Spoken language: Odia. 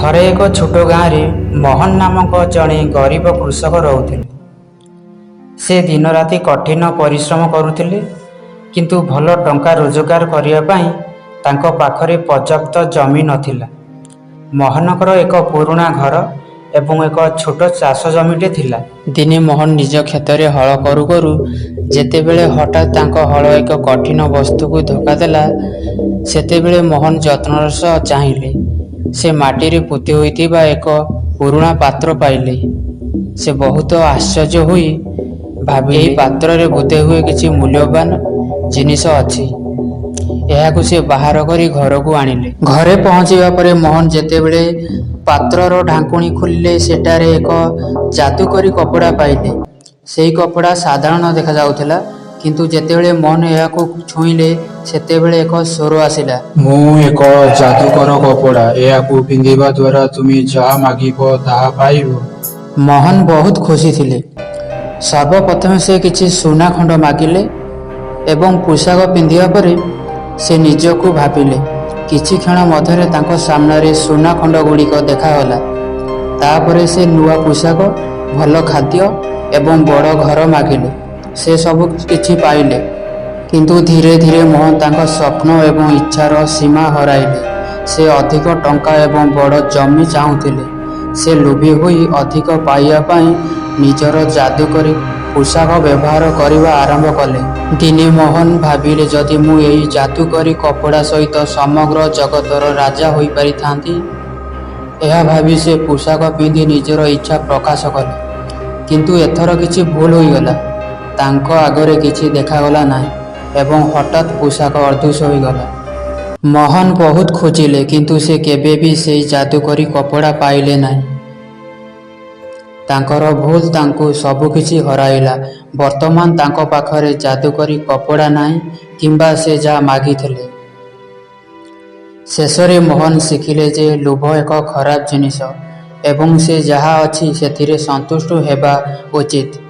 ଥରେ ଏକ ଛୋଟ ଗାଁରେ ମୋହନ ନାମକ ଜଣେ ଗରିବ କୃଷକ ରହୁଥିଲେ। ସେ ଦିନରାତି କଠିନ ପରିଶ୍ରମ କରୁଥିଲେ, କିନ୍ତୁ ଭଲ ଟଙ୍କା ରୋଜଗାର କରିବା ପାଇଁ ତାଙ୍କ ପାଖରେ ପର୍ଯ୍ୟାପ୍ତ ଜମି ନଥିଲା। ମୋହନଙ୍କର ଏକ ପୁରୁଣା ଘର ଏବଂ ଏକ ଛୋଟ ଚାଷ ଜମିଟେ ଥିଲା। ଦିନେ ମୋହନ ନିଜ କ୍ଷେତରେ ହଳ କରୁ କରୁ ଯେତେବେଳେ ହଠାତ୍ ତାଙ୍କ ହଳ ଏକ କଠିନ ବସ୍ତୁକୁ ଧକ୍କା ଦେଲା, ସେତେବେଳେ ମୋହନ ଯତ୍ନର ସହ ଚାହିଁଲେ। ସେ ମାଟିରେ ପୋତି ହୋଇଥିବା ଏକ ପୁରୁଣା ପାତ୍ର ପାଇଲେ। ସେ ବହୁତ ଆଶ୍ଚର୍ଯ୍ୟ ହୋଇ ଭାବିଲେ, ଏହି ପାତ୍ରରେ ବୋଧହୁଏ କିଛି ମୂଲ୍ୟବାନ ଜିନିଷ ଅଛି। ଏହାକୁ ସେ ବାହାର କରି ଘରକୁ ଆଣିଲେ। ଘରେ ପହଞ୍ଚିବା ପରେ ମୋହନ ଯେତେବେଳେ ପାତ୍ରର ଢାଙ୍କୁଣୀ ଖୋଲିଲେ, ସେଠାରେ ଏକ ଯାଦୁକରୀ କପଡ଼ା ପାଇଲେ। ସେହି କପଡ଼ା ସାଧାରଣ ଦେଖାଯାଉଥିଲା, କିନ୍ତୁ ଯେତେବେଳେ ମୋହନ ଏହାକୁ ଛୁଇଁଲେ, ସେତେବେଳେ ଏକ ସ୍ୱର ଆସିଲା, ମୁଁ ଏକ ଯାଦୁକର କପଡ଼ା। ଏହାକୁ ପିନ୍ଧିବା ଦ୍ୱାରା ତୁମେ ଯାହା ମାଗିବ ତାହା ପାଇବ। ମୋହନ ବହୁତ ଖୁସି ଥିଲେ। ସର୍ବପ୍ରଥମେ ସେ କିଛି ସୁନା ଖଣ୍ଡ ମାଗିଲେ ଏବଂ ପୋଷାକ ପିନ୍ଧିବା ପରେ ସେ ନିଜକୁ ଭାବିଲେ। କିଛି କ୍ଷଣ ମଧ୍ୟରେ ତାଙ୍କ ସାମ୍ନାରେ ସୁନା ଖଣ୍ଡ ଗୁଡ଼ିକ ଦେଖାଗଲା। ତାପରେ ସେ ନୂଆ ପୋଷାକ, ଭଲ ଖାଦ୍ୟ ଏବଂ ବଡ଼ ଘର ମାଗିଲେ। ସେ ସବୁ କିଛି ପାଇଲେ। କିନ୍ତୁ ଧୀରେ ଧୀରେ ମୋହନ ତାଙ୍କ ସ୍ୱପ୍ନ ଏବଂ ଇଚ୍ଛାର ସୀମା ହରାଇଲେ। ସେ ଅଧିକ ଟଙ୍କା ଏବଂ ବଡ଼ ଜମି ଚାହୁଁଥିଲେ। ସେ ଲୋଭୀ ହୋଇ ଅଧିକ ପାଇବା ପାଇଁ ନିଜର ଯାଦୁକରୀ ପୋଷାକ ବ୍ୟବହାର କରିବା ଆରମ୍ଭ କଲେ। ଦିନେ ମୋହନ ଭାବିଲେ, ଯଦି ମୁଁ ଏହି ଯାଦୁକରୀ କପଡ଼ା ସହିତ ସମଗ୍ର ଜଗତର ରାଜା ହୋଇପାରିଥାନ୍ତି! ଏହା ଭାବି ସେ ପୋଷାକ ପିନ୍ଧି ନିଜର ଇଚ୍ଛା ପ୍ରକାଶ କଲେ। କିନ୍ତୁ ଏଥର କିଛି ଭୁଲ ହୋଇଗଲା। ତାଙ୍କ ଆଗରେ କିଛି ଦେଖାଗଲା ନାହିଁ ଏବଂ ହଠାତ୍ ପୋଷାକ ଅଦୃଶ୍ୟ ହୋଇଗଲା। ମୋହନ ବହୁତ ଖୋଜିଲେ, କିନ୍ତୁ ସେ କେବେ ବି ସେହି ଯାଦୁକରୀ କପଡ଼ା ପାଇଲେ ନାହିଁ। ତାଙ୍କର ଭୁଲ ତାଙ୍କୁ ସବୁକିଛି ହରାଇଲା। ବର୍ତ୍ତମାନ ତାଙ୍କ ପାଖରେ ଯାଦୁକରୀ କପଡ଼ା ନାହିଁ କିମ୍ବା ସେ ଯାହା ମାଗିଥିଲେ। ଶେଷରେ ମୋହନ ଶିଖିଲେ ଯେ ଲୋଭ ଏକ ଖରାପ ଜିନିଷ ଏବଂ ସେ ଯାହା ଅଛି ସେଥିରେ ସନ୍ତୁଷ୍ଟ ହେବା ଉଚିତ।